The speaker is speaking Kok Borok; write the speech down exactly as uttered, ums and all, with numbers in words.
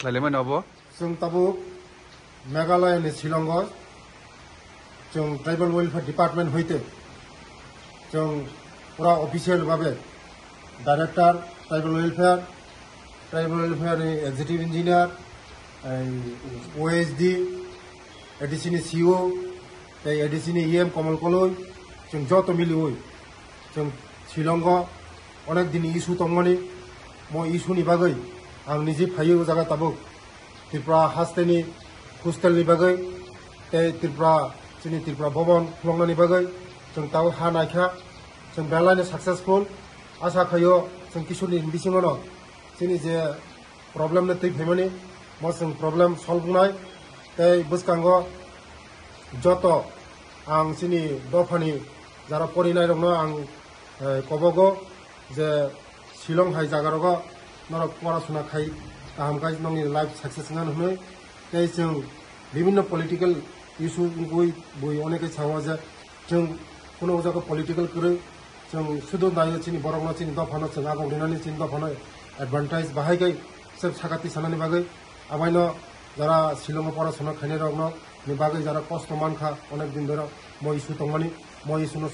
Lailaimani obo. Chwng tabuk Meghalaya ni Shillong o chwng Tribal Welfare Department hoite chwng pura official babe Director Tribal Welfare, Tribal Welfare ni Executive Engineer, ei, O S D, A D C ni C O, tei A D C ni E M Komol Koloi, chwng joto miliwi chwng Shillong o onek din issue tongmani, mo issue ni bagwi ang niji phaiwi o jaga tabuk Tripura hasteni hostel ni bagwi tei Tripura, chini Tripura Bhavan khuloknani bagwi chwng tabuk ha naikha, chwng belai no successful. Asa khaio chwng kisuni bisingo no chini je problem no twi phaimani, mo chwng problem solve wngnai. Tei bwskango joto ang chini dophani jara porinairokno ang, eh, kobogo je Shillong hai jagarogo norok porasuna khai kaham khai nongni life success wngna hwnwi. Tei chwng bibinno political issue wngwi bui onekhe sao je chwng kuno o jaga political kwrwi, chwng sudu naio chini borokno, chini dophano chwng agok rinani chini dophano advantage bahai khai se sakati sanani bagwi. Abaino jara Shillong o porasuna khainai rokno ni bagwi jara kosto mankha onek din doro mo issue tongmani, mo issue no